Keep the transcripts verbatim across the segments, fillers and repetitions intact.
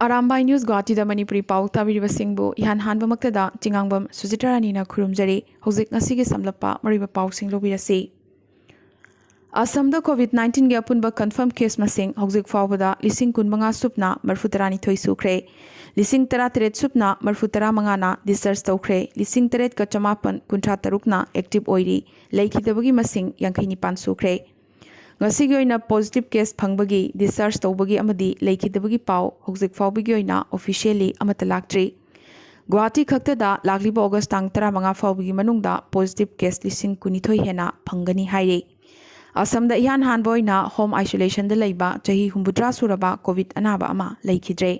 Arambai news ꯒꯨꯋꯥꯍꯥꯇꯤꯗ Manipuri ꯄꯥꯎ ꯇꯥꯕꯤꯔꯤꯕꯁꯤꯡꯕꯨ ꯏꯍꯥꯟ ꯍꯥꯟꯕꯃꯛꯇꯗ ꯆꯤꯉꯥꯡꯕꯝ ꯁꯨꯖꯤꯇꯥ ꯔꯥꯅꯤꯅ ꯈꯨꯔꯨꯝꯖꯔꯤ꯫ ꯍꯧꯖꯤꯛ ꯉꯁꯤꯒꯤ ꯁꯝꯂꯞꯄ ꯃꯔꯨꯑꯣꯏꯕ ꯄꯥꯎꯁꯤꯡ ꯂꯧꯕꯤꯔꯁꯤ꯫ ꯑꯁꯥꯝꯗ ꯀꯣꯚꯤꯗ ꯅꯥꯏꯟꯇꯤꯟꯒꯤ ꯑꯄꯨꯟꯕ ꯀꯟꯐꯥꯔꯝ ꯀꯦꯁ ꯃꯁꯤꯡ ꯍꯧꯖꯤꯛ ꯐꯥꯎꯕꯗ ꯂꯤꯁꯤꯡ ꯀꯨꯟꯃꯉꯥ ꯁꯨꯞꯅ ꯃꯔꯤꯐꯨ ꯇꯔꯥꯅꯤꯊꯣꯏ ꯁꯨꯈ꯭ꯔꯦ꯫ ꯂꯤꯁꯤꯡ ꯇꯔꯥꯇꯔꯦꯠ ꯁꯨꯞꯅ ꯃꯔꯤꯐꯨ ꯇꯔꯥꯃꯉꯥꯅ ꯗꯤꯁꯆꯥꯔꯖ ꯇꯧꯈ꯭ꯔꯦ꯫ ꯂꯤꯁꯤꯡ ꯇꯔꯦꯠꯀ ꯆꯃꯥꯄꯟ ꯀꯨꯟꯊ꯭ꯔꯥ ꯇꯔꯨꯛꯅ ꯑꯦꯛꯇꯤꯚ ꯑꯣꯏꯔꯤ꯫ ꯂꯩꯈꯤꯗꯕꯒꯤ ꯃꯁꯤꯡ ꯌꯥꯡꯈꯩ ꯅꯤꯄꯥꯟ ꯁꯨꯈ꯭ꯔꯦ꯫ ꯉꯁꯤꯒꯤ ꯑꯣꯏꯅ ꯄꯣꯖꯤꯇꯤꯚ ꯀꯦꯁ ꯐꯪꯕꯒꯤ, ꯗꯤꯁꯆꯥꯔꯖ ꯇꯧꯕꯒꯤ ꯑꯃꯗꯤ ꯂꯩꯈꯤꯗꯕꯒꯤ ꯄꯥꯎ ꯍꯧꯖꯤꯛ ꯐꯥꯎꯕꯒꯤ ꯑꯣꯏꯅ ꯑꯣꯐꯤꯁꯤꯌꯦꯜꯂꯤ ꯑꯃꯠꯇ ꯂꯥꯛꯇ꯭ꯔꯤ꯫ ꯒꯨꯋꯥꯍꯥꯇꯤ ꯈꯛꯇꯗ ꯂꯥꯛꯂꯤꯕ ꯑꯣꯒꯁ ꯇꯥꯡ ꯇꯔꯥꯃꯉꯥ ꯐꯥꯎꯕꯒꯤ ꯃꯅꯨꯡꯗ ꯄꯣꯖꯤꯇꯤꯚ ꯀꯦꯁ ꯂꯤꯁꯤꯡ ꯀꯨꯟꯅꯤꯊꯣꯏ ꯍꯦꯟꯅ ꯐꯪꯒꯅꯤ ꯍꯥꯏꯔꯤ꯫ ꯑꯁꯥꯝꯗ ꯏꯍꯥꯟ ꯍꯥꯟꯕ ꯑꯣꯏꯅ ꯍꯣꯝ ꯑꯥꯏꯁꯣꯂꯦꯁꯟꯗ ꯂꯩꯕ ꯆꯍꯤ ꯍꯨꯝꯐꯨꯇꯔꯥ ꯁꯨꯔꯕ ꯀꯣꯚꯤꯗ ꯑꯅꯥꯕ ꯑꯃ ꯂꯩꯈꯤꯗ꯭ꯔꯦ꯫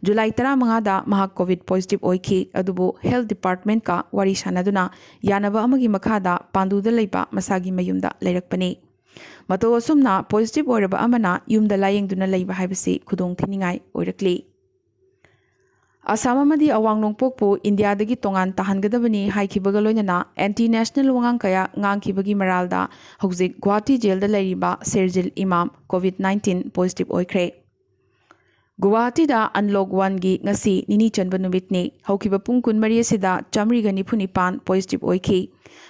ꯖꯨꯂꯥꯏ ꯇꯔꯥꯃꯉꯥꯗ ꯃꯍꯥꯛ ꯀꯣꯚꯤꯗ ꯄꯣꯖꯤꯇꯤꯚ ꯑꯣꯏꯈꯤ, ꯑꯗꯨꯕꯨ ꯍꯦꯜꯊ ꯗꯤꯄꯥꯔꯠꯃꯦꯟꯠꯀ ꯋꯥꯔꯤ ꯁꯥꯟꯅꯗꯨꯅ ꯌꯥꯅꯕ ꯑꯃꯒꯤ ꯃꯈꯥꯗ ꯄꯥꯟꯗꯨꯗ ꯂꯩꯕ ꯃꯁꯥꯒꯤ ꯃꯌꯨꯝꯗ ꯂꯩꯔꯛꯄꯅꯤ꯫ ꯃꯇꯧ ꯑꯁꯨꯝꯅ ꯄꯣꯖꯤꯇꯤꯚ ꯑꯣꯏꯔꯕ ꯑꯃꯅ ꯌꯨꯝꯗ ꯂꯥꯌꯦꯡꯗꯨꯅ ꯂꯩꯕ ꯍꯥꯏꯕꯁꯤ ꯈꯨꯗꯣꯡ ꯊꯤꯅꯤꯡꯉꯥꯏ ꯑꯣꯏꯔꯛꯂꯤ꯫ ꯑꯁꯥꯝ ꯑꯃꯗꯤ ꯑꯋꯥꯡ ꯅꯣꯡꯄꯣꯛꯄꯨ ꯏꯟꯗꯤꯌꯥꯗꯒꯤ ꯇꯣꯉꯥꯟ ꯇꯥꯍꯟꯒꯗꯕꯅꯤ ꯍꯥꯏꯈꯤꯕꯒ ꯂꯣꯏꯅꯅ ꯑꯦꯟꯇꯤ ꯅꯦꯁꯅꯦꯜ ꯋꯥꯉꯥꯡ ꯀꯌꯥ ꯉꯥꯡꯈꯤꯕꯒꯤ ꯃꯔꯥꯜꯗ ꯍꯧꯖꯤꯛ ꯒꯨꯋꯥꯍꯥꯇꯤ ꯖꯦꯜꯗ ꯂꯩꯔꯤꯕ ꯁꯦꯔꯖꯤꯜ ꯏꯃꯥꯝ ꯀꯣꯚꯤꯗ ꯅꯥꯏꯟꯇꯤꯟ ꯄꯣꯖꯤꯇꯤꯚ ꯑꯣꯏꯈ꯭ꯔꯦ꯫ ꯒꯨꯋꯥꯍꯥꯇꯤꯗ ꯑꯟꯂꯣꯛ ꯋꯥꯟꯒꯤ ꯉꯁꯤ ꯅꯤꯅꯤ ꯆꯟꯕ ꯅꯨꯃꯤꯠꯅꯤ꯫ ꯍꯧꯈꯤꯕ ꯄꯨꯡ ꯀꯨꯟꯃꯔꯤ ꯑꯁꯤꯗ ꯆꯥꯃꯔꯤꯒ ꯅꯤꯐꯨ ꯅꯤꯄꯥꯟ ꯄꯣꯖꯤꯇꯤꯚ ꯑꯣꯏꯈꯤ꯫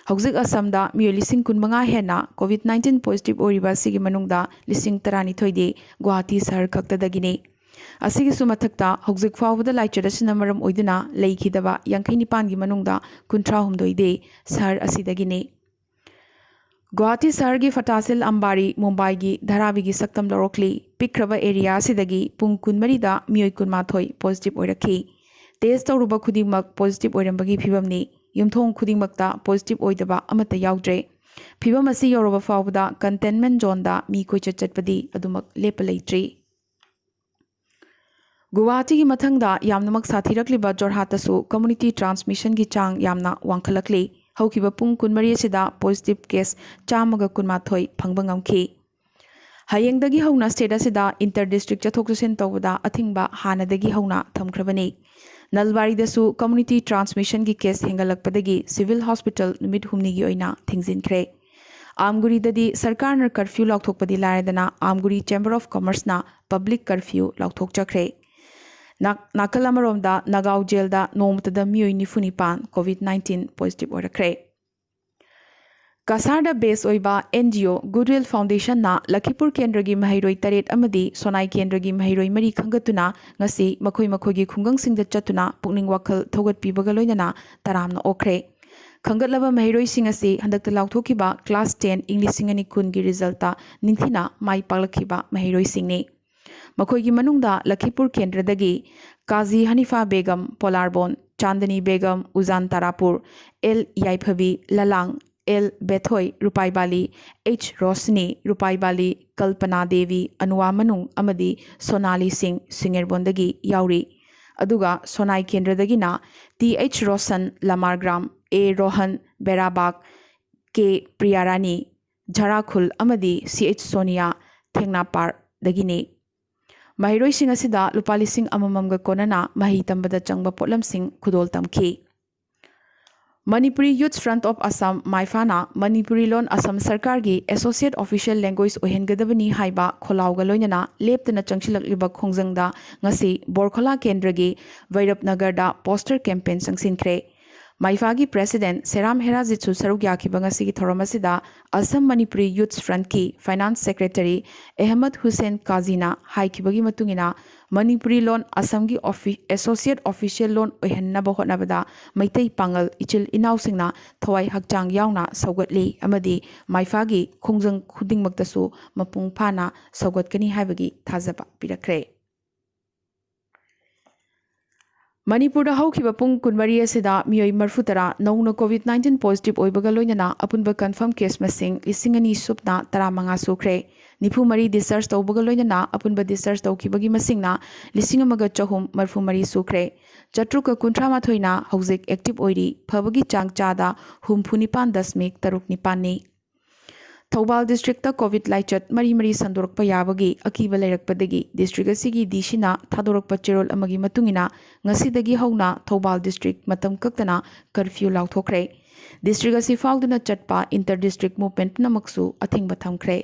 ꯍꯧꯖꯤꯛ ꯑꯁꯥꯝꯗ ꯃꯤꯑꯣꯏ ꯂꯤꯁꯤꯡ ꯀꯨꯟꯃꯉꯥ ꯍꯦꯟꯅ ꯀꯣꯚꯤꯗ ꯅꯥꯏꯟꯇꯤꯟ ꯄꯣꯖꯤꯇꯤꯚ ꯑꯣꯏꯔꯤꯕ ꯑꯁꯤꯒꯤ ꯃꯅꯨꯡꯗ ꯂꯤꯁꯤꯡ ꯇꯔꯥꯅꯤꯊꯣꯏꯗꯤ ꯒꯨꯋꯥꯍꯥꯇꯤ ꯁꯍꯔ ꯈꯛꯇꯗꯒꯤꯅꯤ꯫ ꯑꯁꯤꯒꯤꯁꯨ ꯃꯊꯛꯇ ꯍꯧꯖꯤꯛ ꯐꯥꯎꯕꯗ ꯂꯥꯏꯆꯠ ꯑꯁꯤꯅ ꯃꯔꯝ ꯑꯣꯏꯗꯨꯅ ꯂꯩꯈꯤꯗꯕ ꯌꯥꯡꯈꯩ ꯅꯤꯄꯥꯟꯒꯤ ꯃꯅꯨꯡꯗ ꯀꯨꯟꯊ꯭ꯔꯥ ꯍꯨꯝꯗꯣꯏꯗꯤ ꯁꯍꯔ ꯑꯁꯤꯗꯒꯤꯅꯤ꯫ ꯒꯨꯋꯥꯍꯥꯇꯤ ꯁꯍꯔꯒꯤ ꯐꯇꯥꯁꯤꯜ ꯑꯝꯕꯥꯔꯤ ꯃꯨꯝꯕꯥꯏꯒꯤ ꯙꯥꯔꯥꯕꯤꯒꯤ ꯁꯛꯇꯝ ꯂꯧꯔꯛꯂꯤ꯫ ꯄꯤꯛꯈ꯭ꯔꯕ ꯑꯦꯔꯤꯌꯥ ꯑꯁꯤꯗꯒꯤ ꯄꯨꯡ ꯀꯨꯟꯃꯔꯤꯗ ꯃꯤꯑꯣꯏ ꯀꯨꯟꯃꯥꯊꯣꯏ ꯄꯣꯖꯤꯇꯤꯚ ꯑꯣꯏꯔꯛꯈꯤ꯫ ꯇꯦꯁ ꯇꯧꯔꯨꯕ ꯈꯨꯗꯤꯡꯃꯛ ꯄꯣꯖꯤꯇꯤꯚ ꯑꯣꯏꯔꯝꯕꯒꯤ ꯐꯤꯕꯝꯅꯤ꯫ ꯌꯨꯝꯊꯣꯡ ꯈꯨꯗꯤꯡꯃꯛꯇ ꯄꯣꯖꯤꯇꯤꯚ ꯑꯣꯏꯗꯕ ꯑꯃꯠꯇ ꯌꯥꯎꯗ꯭ꯔꯦ꯫ ꯐꯤꯕꯝ ꯑꯁꯤ ꯌꯧꯔꯕ ꯐꯥꯎꯕꯗ ꯀꯟꯇꯦꯟꯃꯦꯟꯠ ꯖꯣꯟꯗ ꯃꯤ ꯀꯣꯏꯆꯠ ꯆꯠꯄꯗꯤ ꯑꯗꯨꯃꯛ ꯂꯦꯞꯄ ꯂꯩꯇ꯭ꯔꯤ꯫ ꯒꯨꯋꯥꯍꯥꯇꯤꯒꯤ ꯃꯊꯪꯗ ꯌꯥꯝꯅꯃꯛ ꯁꯥꯊꯤꯔꯛꯂꯤꯕ ꯖꯣꯔꯍꯥꯠꯇꯁꯨ ꯀꯝꯃ꯭ꯌꯨꯅꯤꯇꯤ ꯇ꯭ꯔꯥꯟꯁꯃꯤꯁꯟꯒꯤ ꯆꯥꯡ ꯌꯥꯝꯅ ꯋꯥꯡꯈꯠꯂꯛꯂꯤ꯫ ꯍꯧꯈꯤꯕ ꯄꯨꯡ ꯀꯨꯟꯃꯔꯤ ꯑꯁꯤꯗ ꯄꯣꯖꯤꯇꯤꯚ ꯀꯦꯁ ꯆꯥꯝꯃꯒ ꯀꯨꯟꯃꯥꯊꯣꯏ ꯐꯪꯕ ꯉꯝꯈꯤ꯫ ꯍꯌꯦꯡꯗꯒꯤ ꯍꯧꯅ ꯁ꯭ꯇꯦꯠ ꯑꯁꯤꯗ ꯏꯟꯇꯔ ꯗꯤꯁꯇ꯭ꯔꯤꯛ ꯆꯠꯊꯣꯛ ꯆꯠꯁꯤꯟ ꯇꯧꯕꯗ ꯑꯊꯤꯡꯕ ꯍꯥꯟꯅꯗꯒꯤ ꯍꯧꯅ ꯊꯝꯈ꯭ꯔꯕꯅꯤ꯫ ꯅꯜꯕꯥꯔꯤꯗꯁꯨ ꯀꯝꯃ꯭ꯌꯨꯅꯤꯇꯤ ꯇ꯭ꯔꯥꯟꯁꯃꯤꯁꯟꯒꯤ ꯀꯦꯁ ꯍꯦꯟꯒꯠꯂꯛꯄꯗꯒꯤ ꯁꯤꯚꯤꯜ ꯍꯣꯁꯄꯤꯇꯥꯜ ꯅꯨꯃꯤꯠ ꯍꯨꯝꯅꯤꯒꯤ ꯑꯣꯏꯅ ꯊꯤꯡꯖꯤꯟꯈ꯭ꯔꯦ꯫ ꯑꯥꯝꯒꯨꯔꯤꯗꯗꯤ ꯁꯔꯀꯥꯔꯅ ꯀꯔꯐ꯭ꯌꯨ ꯂꯥꯎꯊꯣꯛꯄꯗꯤ ꯂꯥꯏꯔꯗꯅ, ꯑꯥꯝꯒꯨꯔꯤ ꯆꯦꯝꯕꯔ ꯑꯣꯐ ꯀꯃꯔꯁꯅ ꯄꯕ꯭ꯂꯤꯛ ꯀꯔꯐ꯭ꯌꯨ ꯂꯥꯎꯊꯣꯛꯆꯈ꯭ꯔꯦ꯫ ꯅꯥ- ꯅꯥꯀꯜ ꯑꯃꯔꯣꯝꯗ ꯅꯥꯒꯥꯎ ꯖꯦꯜꯗ ꯅꯣꯡꯃꯇꯗ ꯃꯤꯑꯣꯏ ꯅꯤꯐꯨ ꯅꯤꯄꯥꯟ COVID nineteen positive ꯑꯣꯏꯔꯛꯈ꯭ꯔꯦ꯫ ꯀꯁꯥꯔꯗ base ꯑꯣꯏꯕ NGO Goodwill Foundationꯅ ꯂꯈꯤꯄꯨꯔ ꯀꯦꯟꯗ꯭ꯔꯒꯤ ꯃꯍꯩꯔꯣꯏ ꯇꯔꯦꯠ ꯑꯃꯗꯤ ꯁꯣꯅꯥꯏ ꯀꯦꯟꯗ꯭ꯔꯒꯤ ꯃꯍꯩꯔꯣꯏ ꯃꯔꯤ ꯈꯟꯒꯠꯇꯨꯅ ꯉꯁꯤ ꯃꯈꯣꯏ ꯃꯈꯣꯏꯒꯤ ꯈꯨꯡꯒꯪꯁꯤꯡꯗ ꯆꯠꯇꯨꯅ ꯄꯨꯛꯅꯤꯡ ꯋꯥꯈꯜ ꯊꯧꯒꯠꯄꯤꯕꯒ ꯂꯣꯏꯅꯅ ꯇꯔꯥꯝꯅ ꯑꯣꯛꯈ꯭ꯔꯦ꯫ ꯈꯟꯒꯠꯂꯕ ꯃꯍꯩꯔꯣꯏꯁꯤꯡ ꯑꯁꯤ ꯍꯟꯗꯛꯇ ꯂꯥꯎꯊꯣꯛꯈꯤꯕ class ten ꯏꯪ ꯂꯤꯁꯤꯡ ꯑꯅꯤ ꯀꯨꯟꯒꯤ resultꯇ ꯅꯤꯡꯊꯤꯅ ꯃꯥꯏ ꯄꯥꯛꯂꯛꯈꯤꯕ ꯃꯍꯩꯔꯣꯏꯁꯤꯡꯅꯤ꯫ ꯃꯈꯣꯏꯒꯤ ꯃꯅꯨꯡꯗ ꯂꯈꯤꯄꯨꯔ ꯀꯦꯟꯗ꯭ꯔꯗꯒꯤ ꯀꯥꯖꯤ ꯍꯅꯤꯐꯥ ꯕꯦꯒꯝ, ꯄꯣꯂꯥꯔꯕꯣꯟ, ꯆꯥꯟꯗꯅꯤ ꯕꯦꯒꯝ, ꯎꯖꯥꯟ ꯇꯥꯔꯥꯄꯨꯔ, L ꯌꯥꯏꯐꯕꯤ, ꯂꯂꯥꯡ, L ꯕꯦꯊꯣꯏ, ꯔꯨꯄꯥꯏꯕꯥꯂꯤ, H ꯔꯣꯁꯅꯤ, ꯔꯨꯄꯥꯏꯕꯥꯂꯤ, ꯀꯜꯄꯅꯥ ꯗꯦꯕꯤ, ꯑꯅꯨꯋꯥ ꯃꯅꯨꯡ ꯑꯃꯗꯤ ꯁꯣꯅꯥꯂꯤ ꯁꯤꯡ, ꯁꯤꯡꯉꯦꯔꯕꯣꯟꯗꯒꯤ ꯌꯥꯎꯔꯤ꯫ ꯑꯗꯨꯒ ꯁꯣꯅꯥꯏ ꯀꯦꯟꯗ꯭ꯔꯗꯒꯤꯅ Th Roshan, ꯂꯃꯥꯔꯒ꯭ꯔꯥꯝ, A Rohan, ꯕꯦꯔꯥꯕꯥꯛ, K ꯄ꯭ꯔꯤꯌꯥꯔꯥꯅꯤ, ꯖꯔꯥꯈꯨꯜ ꯑꯃꯗꯤ Ch ꯁꯣꯅꯤꯌꯥ, ꯊꯦꯡꯅꯥꯄꯥꯔꯗꯒꯤꯅꯤ꯫ ꯃꯍꯩꯔꯣꯏꯁꯤꯡ ꯑꯁꯤꯗ ꯂꯨꯄꯥ ꯂꯤꯁꯤꯡ ꯑꯃꯃꯝꯒ ꯀꯣꯟꯅꯅ ꯃꯍꯩ ꯇꯝꯕꯗ ꯆꯪꯕ ꯄꯣꯠꯂꯝꯁꯤꯡ ꯈꯨꯗꯣꯜ ꯇꯝꯈꯤ꯫ Manipuri Youth Front of Assam, ꯃꯥꯏꯐꯥꯅ Manipuri ꯂꯣꯟ ꯑꯁꯥꯝ ꯁꯔꯀꯥꯔꯒꯤ associate official language ꯑꯣꯏꯍꯟꯒꯗꯕꯅꯤ ꯍꯥꯏꯕ ꯈꯣꯜꯂꯥꯎꯒ ꯂꯣꯏꯅꯅ ꯂꯦꯞꯇꯅ ꯆꯪꯁꯤꯜꯂꯛꯂꯤꯕ ꯈꯣꯡꯖꯪꯗ ꯉꯁꯤ ꯕꯣꯔꯈꯣꯂꯥ ꯀꯦꯟꯗ꯭ꯔꯒꯤ ꯚꯩꯔꯞ ꯅꯒꯔꯗ poster campaign ꯆꯪꯁꯤꯟꯈ꯭ꯔꯦ꯫ ꯃꯥꯏꯐꯥꯒꯤ president ꯁꯦꯔꯥꯝ ꯍꯦꯔꯥꯖꯤꯠꯁꯨ ꯁꯔꯨꯛ ꯌꯥꯈꯤꯕ ꯉꯁꯤꯒꯤ ꯊꯧꯔꯝ ꯑꯁꯤꯗ Assam Manipuri Youth Frontꯀꯤ finance secretary Ahmad Hussain ꯀꯥꯖꯤꯅ ꯍꯥꯏꯈꯤꯕꯒꯤ ꯃꯇꯨꯡ ꯏꯟꯅ, ꯃꯅꯤꯄꯨꯔꯤ ꯂꯣꯟ ꯑꯁꯥꯝꯒꯤ ꯑꯣꯐꯤ-, associate official ꯂꯣꯟ ꯑꯣꯏꯍꯟꯅꯕ ꯍꯣꯠꯅꯕꯗ ꯃꯩꯇꯩ ꯄꯥꯉꯜ ꯏꯆꯤꯜ ꯏꯅꯥꯎꯁꯤꯡꯅ ꯊꯋꯥꯏ ꯍꯛꯆꯥꯡ ꯌꯥꯎꯅ ꯁꯧꯒꯠꯂꯤ ꯑꯃꯗꯤ ꯃꯥꯏꯐꯥꯒꯤ ꯈꯣꯡꯖꯪ ꯈꯨꯗꯤꯡꯃꯛꯇꯁꯨ ꯃꯄꯨꯡ ꯐꯥꯅ ꯁꯧꯒꯠꯀꯅꯤ ꯍꯥꯏꯕꯒꯤ ꯊꯥꯖꯕ ꯄꯤꯔꯛꯈ꯭ꯔꯦ꯫ ꯃꯅꯤꯄꯨꯔꯗ ꯍꯧꯈꯤꯕ ꯄꯨꯡ ꯀꯨꯟꯃꯔꯤ ꯑꯁꯤꯗ ꯃꯤꯑꯣꯏ ꯃꯔꯤꯐꯨꯇꯔꯥ ꯅꯧꯅ COVID nineteen positive ꯑꯣꯏꯕꯒ ꯂꯣꯏꯅꯅ ꯑꯄꯨꯟꯕ confirm case ꯃꯁꯤꯡ ꯂꯤꯁꯤꯡ ꯑꯅꯤ ꯁꯨꯞꯅ ꯇꯔꯥꯃꯉꯥ ꯁꯨꯈ꯭ꯔꯦ꯫ ꯅꯤꯐꯨ ꯃꯔꯤ discharge ꯇꯧꯕꯒ ꯂꯣꯏꯅꯅ ꯑꯄꯨꯟꯕ discharge ꯇꯧꯈꯤꯕꯒꯤ ꯃꯁꯤꯡꯅ ꯂꯤꯁꯤꯡ ꯑꯃꯒ ꯆꯍꯨꯝ ꯃꯔꯤꯐꯨ ꯃꯔꯤ ꯁꯨꯈ꯭ꯔꯦ꯫ ꯆꯥꯇ꯭ꯔꯨꯛꯀ ꯀꯨꯟꯊ꯭ꯔꯥ ꯃꯥꯊꯣꯏꯅ ꯍꯧꯖꯤꯛ active ꯑꯣꯏꯔꯤ꯫ ꯐꯕꯒꯤ ꯆꯥꯡ ꯆꯥꯗ ꯍꯨꯝꯐꯨ ꯅꯤꯄꯥꯟ ꯗꯁꯃꯤꯛ ꯇꯔꯨꯛ ꯅꯤꯄꯥꯟꯅꯤ꯫ ꯊꯧꯕꯥꯜ districtꯇ COVID ꯂꯥꯏꯆꯠ ꯃꯔꯤ ꯃꯔꯤ ꯁꯟꯗꯣꯔꯛꯄ ꯌꯥꯕꯒꯤ ꯑꯀꯤꯕ ꯂꯩꯔꯛꯄꯗꯒꯤ district ꯑꯁꯤꯒꯤ DCꯅ ꯊꯥꯗꯣꯔꯛꯄ ꯆꯦꯔꯣꯜ ꯑꯃꯒꯤ ꯃꯇꯨꯡ ꯏꯟꯅ ꯉꯁꯤꯗꯒꯤ ꯍꯧꯅ ꯊꯧꯕꯥꯜ district ꯃꯇꯝ ꯀꯛꯇꯅ curfew ꯂꯥꯎꯊꯣꯛꯈ꯭ꯔꯦ꯫ District ꯑꯁꯤ ꯐꯥꯎꯗꯨꯅ ꯆꯠꯄ inter district movement ꯄꯨꯝꯅꯃꯛꯁꯨ ꯑꯊꯤꯡꯕ ꯊꯝꯈ꯭ꯔꯦ꯫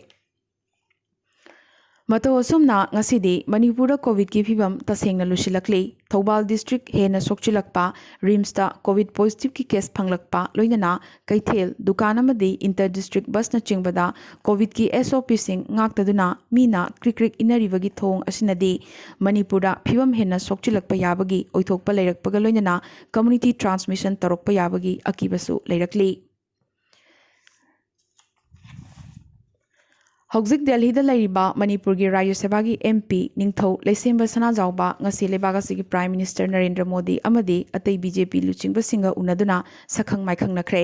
ꯃꯇꯧ ꯑꯁꯨꯝꯅ ꯉꯁꯤꯗꯤ ꯃꯅꯤꯄꯨꯔꯗ ꯀꯣꯚꯤꯗꯀꯤ ꯐꯤꯕꯝ ꯇꯁꯦꯡꯅ ꯂꯨꯁꯤꯜꯂꯛꯂꯤ꯫ ꯊꯧꯕꯥꯜ ꯗꯤꯁꯇ꯭ꯔꯤꯛ ꯍꯦꯟꯅ ꯁꯣꯛꯆꯤꯜꯂꯛꯄ, ꯔꯤꯝꯁꯇ ꯀꯣꯚꯤꯗ ꯄꯣꯖꯤꯇꯤꯚꯀꯤ ꯀꯦꯁ ꯐꯪꯂꯛꯄ, ꯂꯣꯏꯅꯅ ꯀꯩꯊꯦꯜ, ꯗꯨꯀꯥꯟ ꯑꯃꯗꯤ ꯏꯟꯇꯔ ꯗꯤꯁꯇ꯭ꯔꯤꯛ ꯕꯁꯅꯆꯤꯡꯕꯗ ꯀꯣꯚꯤꯗꯀꯤ ꯑꯦꯁ ꯑꯣ ꯄꯤꯁꯤꯡ ꯉꯥꯛꯇꯗꯨꯅ ꯃꯤꯅ ꯀ꯭ꯔꯤꯛ ꯀ꯭ꯔꯤꯛ ꯏꯟꯅꯔꯤꯕꯒꯤ ꯊꯧꯑꯣꯡ ꯑꯁꯤꯅꯗꯤ ꯃꯅꯤꯄꯨꯔꯗ ꯐꯤꯕꯝ ꯍꯦꯟꯅ ꯁꯣꯛꯆꯤꯜꯂꯛꯄ ꯌꯥꯕꯒꯤ ꯑꯣꯏꯊꯣꯛꯄ ꯂꯩꯔꯛꯄꯒ ꯂꯣꯏꯅꯅ ꯀꯝꯃ꯭ꯌꯨꯅꯤꯇꯤ ꯇ꯭ꯔꯥꯟꯁꯃꯤꯁꯟ ꯇꯧꯔꯛꯄ ꯌꯥꯕꯒꯤ ꯑꯀꯤꯕꯁꯨ ꯂꯩꯔꯛꯂꯤ꯫ ꯍꯧꯖꯤꯛ ꯗꯦꯜꯍꯤꯗ ꯂꯩꯔꯤꯕ ꯃꯅꯤꯄꯨꯔꯒꯤ ꯔꯥꯖ꯭ꯌ ꯁꯚꯥꯒꯤ ꯑꯦꯝ ꯄꯤ ꯅꯤꯡꯊꯧ ꯂꯩꯁꯦꯝꯕ ꯁꯅꯥꯖꯥꯎꯕ ꯉꯁꯤ ꯂꯩꯕꯥꯛ ꯑꯁꯤꯒꯤ ꯄ꯭ꯔꯥꯏꯝ ꯃꯤꯅꯤꯁꯇꯔ ꯅꯔꯦꯟꯗ꯭ꯔ ꯃꯣꯗꯤ ꯑꯃꯗꯤ ꯑꯇꯩ ꯕꯤ ꯖꯦ ꯄꯤ ꯂꯨꯆꯤꯡꯕꯁꯤꯡꯒ ꯎꯅꯗꯨꯅ ꯁꯛꯈꯪ ꯃꯥꯏꯈꯪꯅꯈ꯭ꯔꯦ꯫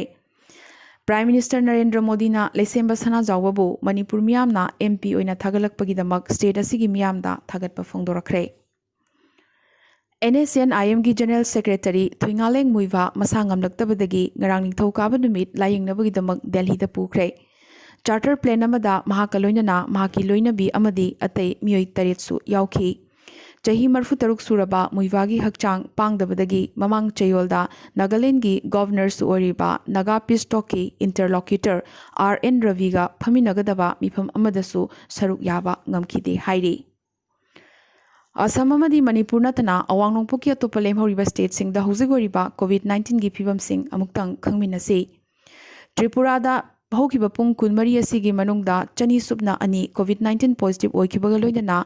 ꯄ꯭ꯔꯥꯏꯝ ꯃꯤꯅꯤꯁꯇꯔ ꯅꯔꯦꯟꯗ꯭ꯔ ꯃꯣꯗꯤꯅ ꯂꯩꯁꯦꯝꯕ ꯁꯅꯥꯖꯥꯎꯕꯕꯨ ꯃꯅꯤꯄꯨꯔ ꯃꯤꯌꯥꯝꯅ ꯑꯦꯝ ꯄꯤ ꯑꯣꯏꯅ ꯊꯥꯒꯠꯂꯛꯄꯒꯤꯗꯃꯛ ꯁ꯭ꯇꯦꯠ ꯑꯁꯤꯒꯤ ꯃꯤꯌꯥꯝꯗ ꯊꯥꯒꯠꯄ ꯐꯣꯡꯗꯣꯔꯛꯈ꯭ꯔꯦ꯫ ꯑꯦꯟ ꯑꯦꯁ ꯁꯤ ꯑꯦꯟ ꯑꯥꯏ ꯑꯦꯝꯒꯤ ꯖꯦꯅꯔꯦꯜ ꯁꯦꯀ꯭ꯔꯦꯇꯔꯤ ꯊꯨꯏꯉꯥꯂꯦꯡ ꯃꯨꯏꯚꯥ ꯃꯁꯥ ꯉꯝꯂꯛꯇꯕꯗꯒꯤ ꯉꯔꯥꯡ ꯅꯤꯡꯊꯧꯀꯥꯕ ꯅꯨꯃꯤꯠ ꯂꯥꯌꯦꯡꯅꯕꯒꯤꯗꯃꯛ ꯗꯦꯜꯍꯤꯗ ꯄꯨꯈ꯭ꯔꯦ꯫ ꯆꯥꯔꯇꯔ ꯄ꯭ꯂꯦꯟ ꯑꯃꯗ ꯃꯍꯥꯛꯀ ꯂꯣꯏꯅꯅ ꯃꯍꯥꯛꯀꯤ ꯂꯣꯏꯅꯕꯤ ꯑꯃꯗꯤ ꯑꯇꯩ ꯃꯤꯑꯣꯏ ꯇꯔꯦꯠꯁꯨ ꯌꯥꯎꯈꯤ꯫ ꯆꯍꯤ ꯃꯔꯤꯐꯨ ꯇꯔꯨꯛ ꯁꯨꯔꯕ ꯃꯨꯏꯚꯥꯒꯤ ꯍꯛꯆꯥꯡ ꯄꯥꯡꯗꯕꯗꯒꯤ ꯃꯃꯥꯡ ꯆꯌꯣꯜꯗ ꯅꯥꯒꯥꯂꯦꯟꯒꯤ ꯒꯣꯚꯔꯅꯔꯁꯨ ꯑꯣꯏꯔꯤꯕ ꯅꯥꯒꯥ ꯄꯤꯁ ꯇꯣꯛꯀꯤ ꯏꯟꯇꯔꯂꯣꯀ꯭ꯌꯨꯇꯔ ꯑꯥꯔ ꯑꯦꯟ ꯔꯕꯤꯒ ꯐꯝꯃꯤꯟꯅꯒꯗꯕ ꯃꯤꯐꯝ ꯑꯃꯗꯁꯨ ꯁꯔꯨꯛ ꯌꯥꯕ ꯉꯝꯈꯤꯗꯦ ꯍꯥꯏꯔꯤ꯫ ꯑꯁꯥꯝ ꯑꯃꯗꯤ ꯃꯅꯤꯄꯨꯔ ꯅꯠꯇꯅ ꯑꯋꯥꯡ ꯅꯣꯡꯄꯣꯛꯀꯤ ꯑꯇꯣꯞꯄ ꯂꯦꯝꯍꯧꯔꯤꯕ ꯁ꯭ꯇꯦꯠꯁꯤꯡꯗ ꯍꯧꯖꯤꯛ ꯑꯣꯏꯔꯤꯕ ꯀꯣꯚꯤꯗ ꯅꯥꯏꯟꯇꯤꯟꯒꯤ ꯐꯤꯕꯝꯁꯤꯡ ꯑꯃꯨꯛꯇꯪ ꯈꯪꯃꯤꯟꯅꯁꯤ꯫ ꯇ꯭ꯔꯤꯄꯨꯔꯥꯗ ꯍꯧꯈꯤꯕ ꯄꯨꯡ ꯀꯨꯟꯃꯔꯤ ꯑꯁꯤꯒꯤ ꯃꯅꯨꯡꯗ ꯆꯅꯤ ꯁꯨꯞꯅ ꯑꯅꯤ ꯀꯣꯚꯤꯗ ꯅꯥꯏꯟꯇꯤꯟ ꯄꯣꯖꯤꯇꯤꯚ ꯑꯣꯏꯈꯤꯕꯒ ꯂꯣꯏꯅꯅ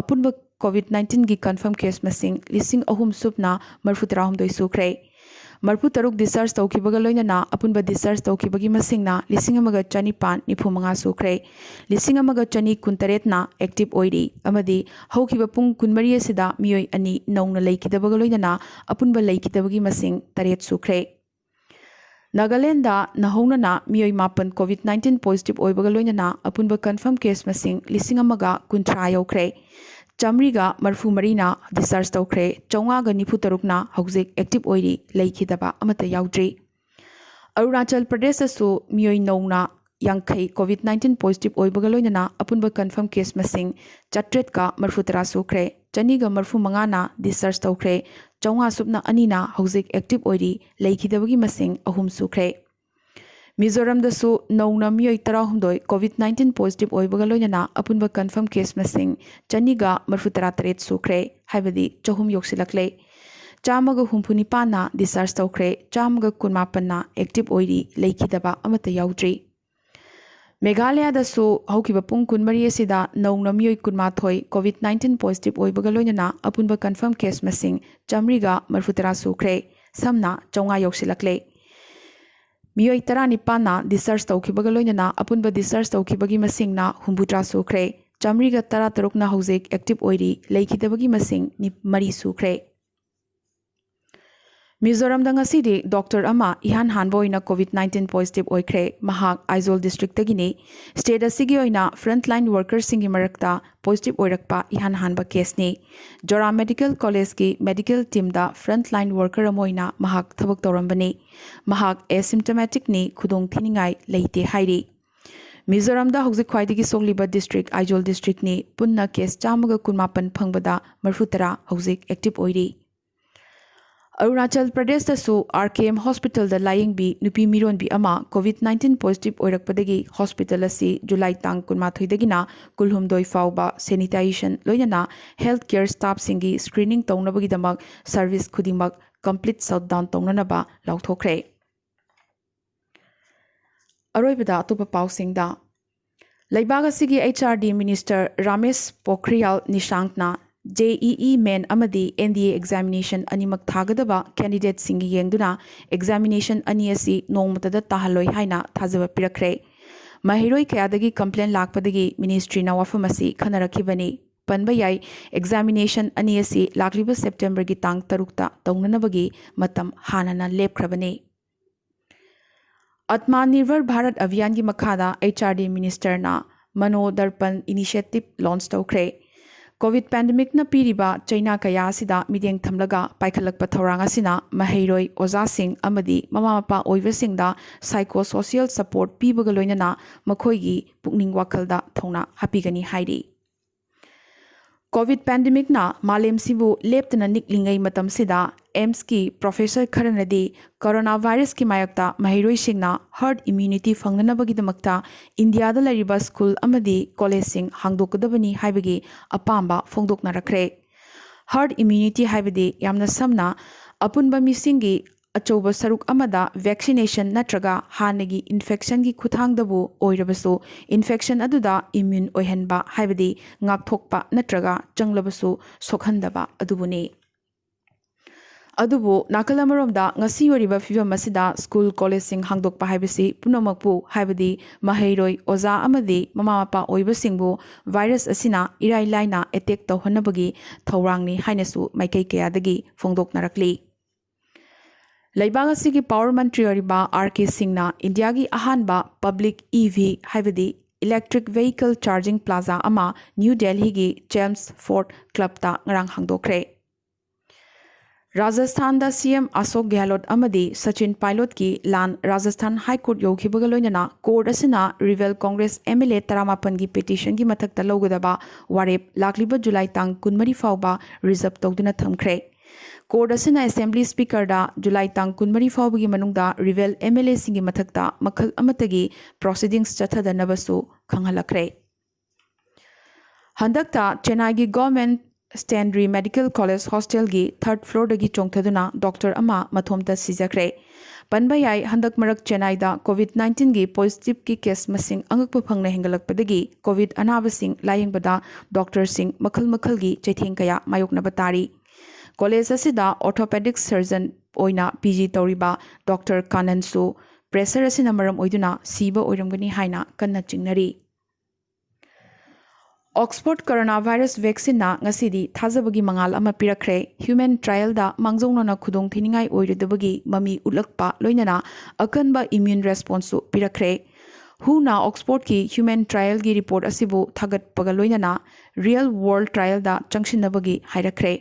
ꯑꯄꯨꯟꯕ ꯀꯣꯚꯤꯗ ꯅꯥꯏꯟꯇꯤꯟꯒꯤ ꯀꯟꯐꯥꯔꯝ ꯀꯦꯁ ꯃꯁꯤꯡ ꯂꯤꯁꯤꯡ ꯑꯍꯨꯝ ꯁꯨꯞꯅ ꯃꯔꯤꯐꯨ ꯇꯔꯥꯍꯨꯝꯗꯣꯏ ꯁꯨꯈ꯭ꯔꯦ꯫ ꯃꯔꯤꯐꯨ ꯇꯔꯨꯛ ꯗꯤꯁꯆꯥꯔꯖ ꯇꯧꯈꯤꯕꯒ ꯂꯣꯏꯅꯅ ꯑꯄꯨꯟꯕ ꯗꯤꯁꯆꯥꯔꯖ ꯇꯧꯈꯤꯕꯒꯤ ꯃꯁꯤꯡꯅ ꯂꯤꯁꯤꯡ ꯑꯃꯒ ꯆꯅꯤꯄꯥꯟ ꯅꯤꯐꯨ ꯃꯉꯥ ꯁꯨꯈ꯭ꯔꯦ꯫ ꯂꯤꯁꯤꯡ ꯑꯃꯒ ꯆꯅꯤ ꯀꯨꯟꯇꯔꯦꯠꯅ ꯑꯦꯛꯇꯤꯚ ꯑꯣꯏꯔꯤ ꯑꯃꯗꯤ ꯍꯧꯈꯤꯕ ꯄꯨꯡ ꯀꯨꯟꯃꯔꯤ ꯑꯁꯤꯗ ꯃꯤꯑꯣꯏ ꯑꯅꯤ ꯅꯧꯅ ꯂꯩꯈꯤꯗꯕꯒ ꯂꯣꯏꯅꯅ ꯑꯄꯨꯟꯕ ꯂꯩꯈꯤꯗꯕꯒꯤ ꯃꯁꯤꯡ ꯇꯔꯦꯠ ꯁꯨꯈ꯭ꯔꯦ꯫ ꯅꯥꯒꯥꯂꯦꯟꯗ ꯅꯧꯍꯧꯅꯅ ꯃꯤꯑꯣꯏ ꯃꯥꯄꯟ ꯀꯣꯚꯤꯗ ꯅꯥꯏꯟꯇꯤꯟ ꯄꯣꯖꯤꯇꯤꯚ ꯑꯣꯏꯕꯒ ꯂꯣꯏꯅꯅ ꯑꯄꯨꯟꯕ ꯀꯟꯐꯥꯔꯝ ꯀꯦꯁ ꯃꯁꯤꯡ ꯂꯤꯁꯤꯡ ꯑꯃꯒ ꯀꯨꯟꯊ꯭ꯔꯥ ꯌꯧꯈ꯭ꯔꯦ꯫ ꯆꯥꯃꯔꯤꯒ ꯃꯔꯤꯐꯨ ꯃꯔꯤꯅ ꯗꯤꯁꯆꯥꯔꯖ ꯇꯧꯈ꯭ꯔꯦ꯫ ꯆꯥꯝꯃꯉꯥꯒ ꯅꯤꯐꯨ ꯇꯔꯨꯛꯅ ꯍꯧꯖꯤꯛ ꯑꯦꯛꯇꯤꯚ ꯑꯣꯏꯔꯤ, ꯂꯩꯈꯤꯗꯕ ꯑꯃꯠꯇ ꯌꯥꯎꯗ꯭ꯔꯤ꯫ ꯑꯔꯨꯅꯥꯆꯜ ꯄ꯭ꯔꯗꯦꯁꯇꯁꯨ ꯃꯤꯑꯣꯏ ꯅꯧꯅ ꯌꯥꯡꯈꯩ ꯀꯣꯚꯤꯗ ꯅꯥꯏꯟꯇꯤꯟ ꯄꯣꯖꯤꯇꯤꯚ ꯑꯣꯏꯕꯒ ꯂꯣꯏꯅꯅ ꯑꯄꯨꯟꯕ ꯀꯟꯐꯥꯔꯝ ꯀꯦꯁ ꯃꯁꯤꯡ ꯆꯥꯇ꯭ꯔꯦꯠꯀ ꯃꯔꯤꯐꯨ ꯇꯔꯥ ꯁꯨꯈ꯭ꯔꯦ꯫ ꯆꯅꯤꯒ ꯃꯔꯤꯐꯨ ꯃꯉꯥꯅ ꯗꯤꯁꯆꯥꯔꯖ ꯇꯧꯈ꯭ꯔꯦ꯫ ꯆꯥꯝꯃꯉꯥ ꯁꯨꯞꯅ ꯑꯅꯤꯅ ꯍꯧꯖꯤꯛ ꯑꯦꯛꯇꯤꯚ ꯑꯣꯏꯔꯤ, ꯂꯩꯈꯤꯗꯕꯒꯤ ꯃꯁꯤꯡ ꯑꯍꯨꯝ ꯁꯨꯈ꯭ꯔꯦ꯫ ꯃꯤꯖꯣꯔꯥꯝꯗꯁꯨ ꯅꯧꯅ ꯃꯤꯑꯣꯏ ꯇꯔꯥꯍꯨꯝꯗꯣꯏ COVID nineteen positive ꯑꯣꯏꯕꯒ ꯂꯣꯏꯅꯅ ꯑꯄꯨꯟꯕ confirm case ꯃꯁꯤꯡ ꯆꯅꯤꯒ ꯃꯔꯤꯐꯨꯇꯔꯥ ꯇꯔꯦꯠ ꯁꯨꯈ꯭ꯔꯦ, ꯍꯥꯏꯕꯗꯤ ꯆꯍꯨꯝ ꯌꯧꯁꯤꯜꯂꯛꯂꯦ꯫ ꯆꯥꯝꯃꯒ ꯍꯨꯝꯐꯨ ꯅꯤꯄꯥꯟꯅ discharge ꯇꯧꯈ꯭ꯔꯦ, ꯆꯥꯝꯃꯒ ꯀꯨꯟꯃꯥꯄꯟꯅ active ꯑꯣꯏꯔꯤ, ꯂꯩꯈꯤꯗꯕ ꯑꯃꯠꯇ ꯌꯥꯎꯗ꯭ꯔꯤ꯫ ꯃꯦꯘꯥꯂꯌꯥꯗꯁꯨ ꯍꯧꯈꯤꯕ ꯄꯨꯡ ꯀꯨꯟꯃꯔꯤ ꯑꯁꯤꯗ ꯅꯧꯅ ꯃꯤꯑꯣꯏ ꯀꯨꯟꯃꯥꯊꯣꯏ COVID nineteen positive ꯑꯣꯏꯕꯒ ꯂꯣꯏꯅꯅ ꯑꯄꯨꯟꯕ confirm case ꯃꯁꯤꯡ ꯆꯥꯝꯃꯔꯤꯒ ꯃꯔꯤꯐꯨꯇꯔꯥ ꯁꯨꯈ꯭ꯔꯦ, ꯁꯝꯅ ꯆꯥꯝꯃꯉꯥ ꯌꯧꯁꯤꯜꯂꯛꯂꯦ꯫ ꯃꯤꯑꯣꯏ ꯇꯔꯥꯅꯤꯄꯥꯟꯅ discharge ꯇꯧꯈꯤꯕꯒ ꯂꯣꯏꯅꯅ ꯑꯄꯨꯟꯕ discharge ꯇꯧꯈꯤꯕꯒꯤ ꯃꯁꯤꯡꯅ ꯍꯨꯝꯐꯨꯇꯔꯥ ꯁꯨꯈ꯭ꯔꯦ꯫ ꯆꯥꯝꯃꯔꯤꯒ ꯇꯔꯥꯇꯔꯨꯛꯅ ꯍꯧꯖꯤꯛ active ꯑꯣꯏꯔꯤ, ꯂꯩꯈꯤꯗꯕꯒꯤ ꯃꯁꯤꯡ ꯅꯤ-, ꯃꯔꯤ ꯁꯨꯈ꯭ꯔꯦ꯫ ꯃꯤꯖꯣꯔꯥꯝꯗ ꯉꯁꯤꯗꯤ doctor ꯑꯃ ꯏꯍꯥꯟ ꯍꯥꯟꯕ ꯑꯣꯏꯅ COVID nineteen positive ꯑꯣꯏꯈ꯭ꯔꯦ꯫ ꯃꯍꯥꯛ ꯑꯥꯏꯖꯣꯜ districtꯇꯒꯤꯅꯤ꯫ State ꯑꯁꯤꯒꯤ ꯑꯣꯏꯅ frontline workerꯁꯤꯡꯒꯤ ꯃꯔꯛꯇ positive ꯑꯣꯏꯔꯛꯄ ꯏꯍꯥꯟ ꯍꯥꯟꯕ caseꯅꯤ꯫ ꯖꯣꯔꯥ Medical Collegeꯀꯤ medical teamꯗ frontline worker ꯑꯃ ꯑꯣꯏꯅ ꯃꯍꯥꯛ ꯊꯕꯛ ꯇꯧꯔꯝꯕꯅꯤ꯫ ꯃꯍꯥꯛ asymptomaticꯅꯤ, ꯈꯨꯗꯣꯡ ꯊꯤꯅꯤꯡꯉꯥꯏ ꯂꯩꯇꯦ ꯍꯥꯏꯔꯤ꯫ ꯃꯤꯖꯣꯔꯥꯝꯗ ꯍꯧꯖꯤꯛ ꯈ꯭ꯋꯥꯏꯗꯒꯤ ꯁꯣꯛꯂꯤꯕ district ꯑꯥꯏꯖꯣꯜ districtꯅꯤ꯫ ꯄꯨꯟꯅ case ꯆꯥꯝꯃꯒ ꯀꯨꯟꯃꯥꯄꯟ ꯐꯪꯕꯗ ꯃꯔꯤꯐꯨꯇꯔꯥ ꯍꯧꯖꯤꯛ active ꯑꯣꯏꯔꯤ꯫ ꯑꯔꯨꯅꯥꯆꯜ ꯄ꯭ꯔꯗꯦꯁꯇꯁꯨ RKM hospitalꯗ ꯂꯥꯌꯦꯡꯕꯤ ꯅꯨꯄꯤ ꯃꯤꯔꯣꯟꯕꯤ ꯑꯃ COVID nineteen positive ꯑꯣꯏꯔꯛꯄꯗꯒꯤ hospital ꯑꯁꯤ ꯖꯨꯂꯥꯏ ꯇꯥꯡ ꯀꯨꯟꯃꯥꯊꯣꯏꯗꯒꯤꯅ ꯀꯨꯟꯍꯨꯝꯗꯣꯏ ꯐꯥꯎꯕ sanitation ꯂꯣꯏꯅꯅ health care staffꯁꯤꯡꯒꯤ screening ꯇꯧꯅꯕꯒꯤꯗꯃꯛ service ꯈꯨꯗꯤꯡꯃꯛ complete shutdown ꯇꯧꯅꯅꯕ ꯂꯥꯎꯊꯣꯛꯈ꯭ꯔꯦ꯫ ꯑꯔꯣꯏꯕꯗ ꯑꯇꯣꯞꯄ ꯄꯥꯎꯁꯤꯡꯗ, ꯂꯩꯕꯥꯛ ꯑꯁꯤꯒꯤ HRD minister Ramesh ꯄꯣꯈ꯭ꯔꯤꯌꯥꯜ ꯅꯤꯁꯥꯡꯛꯅ JEE main ꯑꯃꯗꯤ NDA examination ꯑꯅꯤꯃꯛ ꯊꯥꯒꯗꯕ candidateꯁꯤꯡꯒꯤ ꯌꯦꯡꯗꯨꯅ examination ꯑꯅꯤ ꯑꯁꯤ ꯅꯣꯡꯃꯇꯗ ꯇꯥꯍꯜꯂꯣꯏ ꯍꯥꯏꯅ ꯊꯥꯖꯕ ꯄꯤꯔꯛꯈ꯭ꯔꯦ꯫ ꯃꯍꯩꯔꯣꯏ ꯀꯌꯥꯗꯒꯤ complaint ꯂꯥꯛꯄꯗꯒꯤ ministryꯅ ꯋꯥꯐꯝ ꯑꯁꯤ ꯈꯟꯅꯔꯛꯈꯤꯕꯅꯤ꯫ ꯄꯟꯕ ꯌꯥꯏ, examination ꯑꯅꯤ ꯑꯁꯤ ꯂꯥꯛꯂꯤꯕ Septemberꯒꯤ ꯇꯥꯡ ꯇꯔꯨꯛꯇ ꯇꯧꯅꯅꯕꯒꯤ ꯃꯇꯝ ꯍꯥꯟꯅꯅ ꯂꯦꯞꯈ꯭ꯔꯕꯅꯤ꯫ Atmanirbhar Bharat Abhiyanꯒꯤ ꯃꯈꯥꯗ HRD ministerꯅ Mano Darpan initiative launch ꯇꯧꯈ꯭ꯔꯦ꯫ COVID pandemicꯅ ꯄꯤꯔꯤꯕ ꯆꯩꯅꯥ ꯀꯌꯥ ꯑꯁꯤꯗ ꯃꯤꯠꯌꯦꯡ ꯊꯝꯂꯒ ꯄꯥꯏꯈꯠꯂꯛꯄ ꯊꯧꯔꯥꯡ ꯑꯁꯤꯅ ꯃꯍꯩꯔꯣꯏ, ꯑꯣꯖꯥꯁꯤꯡ ꯑꯃꯗꯤ ꯃꯃꯥ ꯃꯄꯥ ꯑꯣꯏꯕꯁꯤꯡꯗ psychosocial support ꯄꯤꯕꯒ ꯂꯣꯏꯅꯅ ꯃꯈꯣꯏꯒꯤ ꯄꯨꯛꯅꯤꯡ ꯋꯥꯈꯜꯗ ꯊꯧꯅꯥ ꯍꯥꯞꯄꯤꯒꯅꯤ ꯍꯥꯏꯔꯤ꯫ ꯀꯣꯚꯤꯗ ꯄꯦꯟꯗꯦꯃꯤꯛꯅ ꯃꯥꯂꯦꯝꯁꯤꯕꯨ ꯂꯦꯞꯇꯅ ꯅꯤꯛꯂꯤꯉꯩ ꯃꯇꯝꯁꯤꯗ, ꯑꯦꯝꯁꯀꯤ ꯄ꯭ꯔꯣꯐꯦꯁꯔ ꯈꯔꯅꯗꯤ ꯀꯣꯔꯣꯅꯥ ꯚꯥꯏꯔꯁꯀꯤ ꯃꯥꯌꯣꯛꯇ ꯃꯍꯩꯔꯣꯏꯁꯤꯡꯅ ꯍꯔꯗ ꯏꯝꯌꯨꯅꯤꯇꯤ ꯐꯪꯅꯅꯕꯒꯤꯗꯃꯛꯇ ꯏꯟꯗꯤꯌꯥꯗ ꯂꯩꯔꯤꯕ ꯁ꯭ꯀꯨꯜ ꯑꯃꯗꯤ ꯀꯣꯂꯦꯖꯁꯤꯡ ꯍꯥꯡꯗꯣꯛꯀꯗꯕꯅꯤ ꯍꯥꯏꯕꯒꯤ ꯑꯄꯥꯝꯕ ꯐꯣꯡꯗꯣꯛꯅꯔꯛꯈ꯭ꯔꯦ꯫ ꯍꯔꯗ ꯏꯝꯌꯨꯅꯤꯇꯤ ꯍꯥꯏꯕꯗꯤ ꯌꯥꯝꯅ ꯁꯝꯅ ꯑꯄꯨꯟꯕ ꯃꯤꯁꯤꯡꯒꯤ ꯑꯆꯧꯕ ꯁꯔꯨꯛ ꯑꯃꯗ ꯚꯦꯛꯁꯤꯅꯦꯁꯟ ꯅꯠꯇ꯭ꯔꯒ ꯍꯥꯟꯅꯒꯤ ꯏꯟꯐꯦꯛꯁꯟꯒꯤ ꯈꯨꯠꯊꯥꯡꯗꯕꯨ ꯑꯣꯏꯔꯕꯁꯨ ꯏꯟꯐꯦꯛꯁꯟ ꯑꯗꯨꯗ ꯏꯝꯌꯨꯟ ꯑꯣꯏꯍꯟꯕ ꯍꯥꯏꯕꯗꯤ ꯉꯥꯛꯊꯣꯛꯄ ꯅꯠꯇ꯭ꯔꯒ ꯆꯪꯂꯕꯁꯨ ꯁꯣꯛꯍꯟꯗꯕ ꯑꯗꯨꯕꯨꯅꯤ꯫ ꯑꯗꯨꯕꯨ ꯅꯥꯀꯜ ꯑꯃꯔꯣꯝꯗ ꯉꯁꯤ ꯑꯣꯏꯔꯤꯕ ꯐꯤꯕꯝ ꯑꯁꯤꯗ ꯁ꯭ꯀꯨꯜ ꯀꯣꯂꯦꯖꯁꯤꯡ ꯍꯥꯡꯗꯣꯛꯄ ꯍꯥꯏꯕꯁꯤ ꯄꯨꯝꯅꯃꯛꯄꯨ, ꯍꯥꯏꯕꯗꯤ ꯃꯍꯩꯔꯣꯏ, ꯑꯣꯖꯥ ꯑꯃꯗꯤ ꯃꯃꯥ ꯃꯄꯥ ꯑꯣꯏꯕꯁꯤꯡꯕꯨ ꯚꯥꯏꯔꯁ ꯑꯁꯤꯅ ꯏꯔꯥꯏ ꯂꯥꯏꯅ ꯑꯦꯇꯦꯛ ꯇꯧꯍꯟꯅꯕꯒꯤ ꯊꯧꯔꯥꯡꯅꯤ ꯍꯥꯏꯅꯁꯨ ꯃꯥꯏꯀꯩ ꯀꯌꯥꯗꯒꯤ ꯐꯣꯡꯗꯣꯛꯅꯔꯛꯂꯤ꯫ ꯂꯩꯕꯥꯛ ꯑꯁꯤꯒꯤ ꯄꯥꯋꯔ ꯃꯟꯇ꯭ꯔꯤ ꯑꯣꯏꯔꯤꯕ ꯑꯥꯔ ꯀꯦ ꯁꯤꯡꯅ ꯏꯟꯗꯤꯌꯥꯒꯤ ꯑꯍꯥꯟꯕ ꯄꯕ꯭ꯂꯤꯛ ꯏ ꯚꯤ ꯍꯥꯏꯕꯗꯤ ꯏꯂꯦꯛꯇ꯭ꯔꯤꯛ ꯚꯦꯍꯤꯀꯜ ꯆꯥꯔꯖꯤꯡ ꯄ꯭ꯂꯥꯖꯥ ꯑꯃ ꯅ꯭ꯌꯨ ꯗꯦꯜꯍꯤꯒꯤ ꯖꯦꯝꯁ ꯐꯣꯔꯗ ꯀ꯭ꯂꯕꯇ ꯉꯔꯥꯡ ꯍꯥꯡꯗꯣꯛꯈ꯭ꯔꯦ꯫ ꯔꯥꯖꯁꯊꯥꯟꯗ ꯁꯤ ꯑꯦꯝ ꯑꯁꯣꯛ ꯒꯦꯍꯂꯣꯠ ꯑꯃꯗꯤ ꯁꯆꯤꯟ ꯄꯥꯏꯂꯣꯠꯀꯤ ꯂꯥꯟ ꯔꯥꯖꯁꯊꯥꯟ ꯍꯥꯏ ꯀꯣꯔꯠ ꯌꯧꯈꯤꯕꯒ ꯂꯣꯏꯅꯅ ꯀꯣꯔꯠ ꯑꯁꯤꯅ rebel Congress M L A ꯇꯔꯥꯃꯥꯄꯟꯒꯤ ꯄꯤꯇꯤꯁꯟꯒꯤ ꯃꯊꯛꯇ ꯂꯧꯒꯗꯕ ꯋꯥꯔꯦꯞ ꯂꯥꯛꯂꯤꯕ ꯖꯨꯂꯥꯏ ꯇꯥꯡ ꯀꯨꯟꯃꯔꯤ ꯐꯥꯎꯕ ꯔꯤꯖꯔꯕ ꯇꯧꯗꯨꯅ ꯊꯝꯈ꯭ꯔꯦ꯫ ꯀꯣꯔꯠ ꯑꯁꯤꯅ ꯑꯦꯁꯦꯝꯕ꯭ꯂꯤ ꯁ꯭ꯄꯤꯀꯔꯗ ꯖꯨꯂꯥꯏ ꯇꯥꯡ ꯀꯨꯟꯃꯔꯤ ꯐꯥꯎꯕꯒꯤ ꯃꯅꯨꯡꯗ ꯔꯤꯕꯦꯜ ꯑꯦꯝ ꯑꯦꯜ ꯑꯦꯁꯤꯡꯒꯤ ꯃꯊꯛꯇ ꯃꯈꯜ ꯑꯃꯠꯇꯒꯤ ꯄ꯭ꯔꯣꯁꯤꯗꯤꯡꯁ ꯆꯠꯊꯗꯅꯕꯁꯨ ꯈꯪꯍꯜꯂꯛꯈ꯭ꯔꯦ꯫ ꯍꯟꯗꯛꯇ ꯆꯦꯟꯅꯥꯏꯒꯤ ꯒꯣꯔꯃꯦꯟ ꯁ꯭ꯇꯦꯟꯔꯤ ꯃꯦꯗꯤꯀꯦꯜ ꯀꯣꯂꯦꯖ ꯍꯣꯁꯇꯦꯜꯒꯤ ꯊꯔꯗ ꯐ꯭ꯂꯣꯔꯗꯒꯤ ꯆꯣꯡꯊꯗꯨꯅ ꯗꯣꯛꯇꯔ ꯑꯃ ꯃꯊꯣꯝꯇ ꯁꯤꯖꯈ꯭ꯔꯦ꯫ ꯄꯟꯕ ꯌꯥꯏ, ꯍꯟꯗꯛ ꯃꯔꯛ ꯆꯦꯟꯅꯥꯏꯗ ꯀꯣꯚꯤꯗ ꯅꯥꯏꯟꯇꯤꯟꯒꯤ ꯄꯣꯖꯤꯇꯤꯚꯀꯤ ꯀꯦꯁ ꯃꯁꯤꯡ ꯑꯉꯛꯄ ꯐꯪꯅ ꯍꯦꯟꯒꯠꯂꯛꯄꯗꯒꯤ ꯀꯣꯚꯤꯗ ꯑꯅꯥꯕꯁꯤꯡ ꯂꯥꯌꯦꯡꯕꯗ ꯗꯣꯛꯇꯔꯁꯤꯡ ꯃꯈꯜ ꯃꯈꯜꯒꯤ ꯆꯩꯊꯦꯡ ꯀꯌꯥ ꯃꯥꯌꯣꯛꯅꯕ ꯇꯥꯔꯤ꯫ ꯀꯣꯂꯦꯖ ꯑꯁꯤꯗ ꯑꯣꯔꯊꯣꯄꯦꯗꯤꯛ ꯁꯔꯖꯟ ꯑꯣꯏꯅ ꯄꯤ ꯖꯤ ꯇꯧꯔꯤꯕ ꯗꯣꯛꯇꯔ ꯀꯥꯅꯟꯁꯨ ꯄ꯭ꯔꯦꯁꯔ ꯑꯁꯤꯅ ꯃꯔꯝ ꯑꯣꯏꯗꯨꯅ ꯁꯤꯕ ꯑꯣꯏꯔꯝꯒꯅꯤ ꯍꯥꯏꯅ ꯀꯟꯅ ꯆꯤꯡꯅꯔꯤ꯫ ꯑꯣꯛꯁꯐꯣꯔꯗ ꯀꯣꯔꯣꯅꯥ ꯚꯥꯏꯔꯁ ꯚꯦꯛꯁꯤꯟꯅ ꯉꯁꯤꯗꯤ ꯊꯥꯖꯕꯒꯤ ꯃꯉꯥꯜ ꯑꯃ ꯄꯤꯔꯛꯈ꯭ꯔꯦ꯫ ꯍ꯭ꯌꯨꯃꯦꯟ ꯇ꯭ꯔꯥꯌꯦꯜꯗ ꯃꯥꯡꯖꯧꯅꯅ ꯈꯨꯗꯣꯡꯊꯤꯅꯤꯡꯉꯥꯏ ꯑꯣꯏꯔꯣꯏꯗꯕꯒꯤ ꯃꯃꯤ ꯎꯠꯂꯛꯄ ꯂꯣꯏꯅꯅ ꯑꯀꯟꯕ ꯏꯝꯌꯨꯟ ꯔꯦꯁꯄꯣꯟꯁꯁꯨ ꯄꯤꯔꯛꯈ꯭ꯔꯦ꯫ ꯍꯨꯅ ꯑꯣꯛꯁꯐꯣꯔꯗꯀꯤ ꯍ꯭ꯌꯨꯃꯦꯟ ꯇ꯭ꯔꯥꯌꯦꯜꯒꯤ ꯔꯤꯄꯣꯔꯠ ꯑꯁꯤꯕꯨ ꯊꯥꯒꯠꯄꯒ ꯂꯣꯏꯅꯅ ꯔꯤꯌꯦꯜ ꯋꯥꯔꯜꯗ ꯇ꯭ꯔꯥꯌꯦꯜꯗ ꯆꯪꯁꯤꯟꯅꯕꯒꯤ ꯍꯥꯏꯔꯛꯈ꯭ꯔꯦ꯫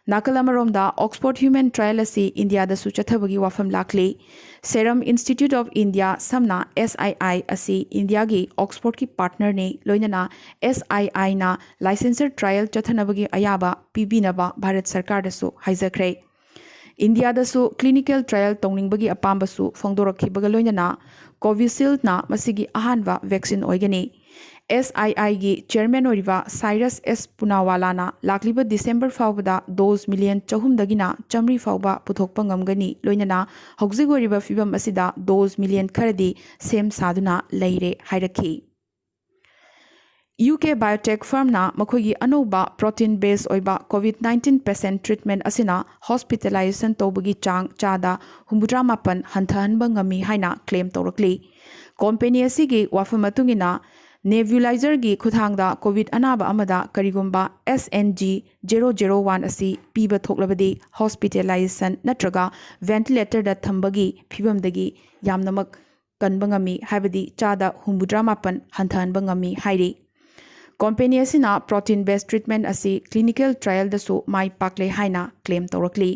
ꯅꯥꯀꯜ ꯑꯃꯔꯣꯝꯗ, Oxford Human Trial ꯑꯁꯤ ꯏꯟꯗꯤꯌꯥꯗꯁꯨ ꯆꯠꯊꯕꯒꯤ ꯋꯥꯐꯝ ꯂꯥꯛꯂꯤ꯫ Serum Institute of India, ꯁꯝꯅ S I I, ꯑꯁꯤ ꯏꯟꯗꯤꯌꯥꯒꯤ ꯑꯣꯛꯁꯐꯣꯔꯗꯀꯤ ꯄꯥꯔꯠꯅꯔꯅꯤ, ꯂꯣꯏꯅꯅ S I I ꯅ licensure trial ꯆꯠꯊꯅꯕꯒꯤ ꯑꯌꯥꯕ ꯄꯤꯕꯤꯅꯕ ꯚꯥꯔꯠ ꯁꯔꯀꯥꯔꯗꯁꯨ ꯍꯥꯏꯖꯈ꯭ꯔꯦ꯫ ꯏꯟꯗꯤꯌꯥꯗꯁꯨ clinical trial ꯇꯧꯅꯤꯡꯕꯒꯤ ꯑꯄꯥꯝꯕꯁꯨ ꯐꯣꯡꯗꯣꯔꯛꯈꯤꯕꯒ ꯂꯣꯏꯅꯅ, Covishield ꯅ ꯃꯁꯤꯒꯤ ꯑꯍꯥꯟꯕ vaccine ꯑꯣꯏꯒꯅꯤ꯫ S I I ꯒꯤ chairman ꯑꯣꯏꯔꯤꯕ ꯁꯥꯏꯔꯁ ꯑꯦꯁ ꯄꯨꯅꯥꯋꯥꯂꯥꯅ ꯂꯥꯛꯂꯤꯕ ꯗꯤꯁꯦꯝꯕꯔ ꯐꯥꯎꯕꯗ dose million ꯆꯍꯨꯝꯗꯒꯤꯅ ꯆꯥꯃꯔꯤ ꯐꯥꯎꯕ ꯄꯨꯊꯣꯛꯄ ꯉꯝꯒꯅꯤ, ꯂꯣꯏꯅꯅ ꯍꯧꯖꯤꯛ ꯑꯣꯏꯔꯤꯕ ꯐꯤꯕꯝ ꯑꯁꯤꯗ dose million ꯈꯔꯗꯤ ꯁꯦꯝ ꯁꯥꯗꯨꯅ ꯂꯩꯔꯦ ꯍꯥꯏꯔꯛꯈꯤ꯫ U K biotech firm ꯅ ꯃꯈꯣꯏꯒꯤ ꯑꯅꯧꯕ protein base ꯑꯣꯏꯕ COVID nineteen patient treatment ꯑꯁꯤꯅ hospitalization ꯇꯧꯕꯒꯤ ꯆꯥꯡ ꯆꯥꯗ ꯍꯨꯝꯐꯨꯇꯔꯥ ꯃꯥꯄꯟ ꯍꯟꯊꯍꯟꯕ ꯉꯝꯃꯤ ꯍꯥꯏꯅ claim ꯇꯧꯔꯛꯂꯤ꯫ Company ꯑꯁꯤꯒꯤ ꯋꯥꯐꯝ ꯃꯇꯨꯡ ꯏꯟꯅ, nebulizer ꯒꯤ ꯈꯨꯠꯊꯥꯡꯗ COVID ꯑꯅꯥꯕ ꯑꯃꯗ ꯀꯔꯤꯒꯨꯝꯕ S N G zero zero one ꯑꯁꯤ ꯄꯤꯕ ꯊꯣꯛꯂꯕꯗꯤ, hospitalization ꯅꯠꯇ꯭ꯔꯒ ventilator ꯗ ꯊꯝꯕꯒꯤ ꯐꯤꯕꯝꯗꯒꯤ ꯌꯥꯝꯅꯃꯛ ꯀꯟꯕ ꯉꯝꯃꯤ, ꯍꯥꯏꯕꯗꯤ ꯆꯥꯗ ꯍꯨꯝꯐꯨꯇꯔꯥ ꯃꯥꯄꯟ ꯍꯟꯊꯍꯟꯕ ꯉꯝꯃꯤ ꯍꯥꯏꯔꯤ꯫ Company ꯑꯁꯤꯅ protein based treatment ꯑꯁꯤ clinical trial ꯗꯁꯨ ꯃꯥꯏ ꯄꯥꯛꯂꯦ ꯍꯥꯏꯅ claim ꯇꯧꯔꯛꯂꯤ꯫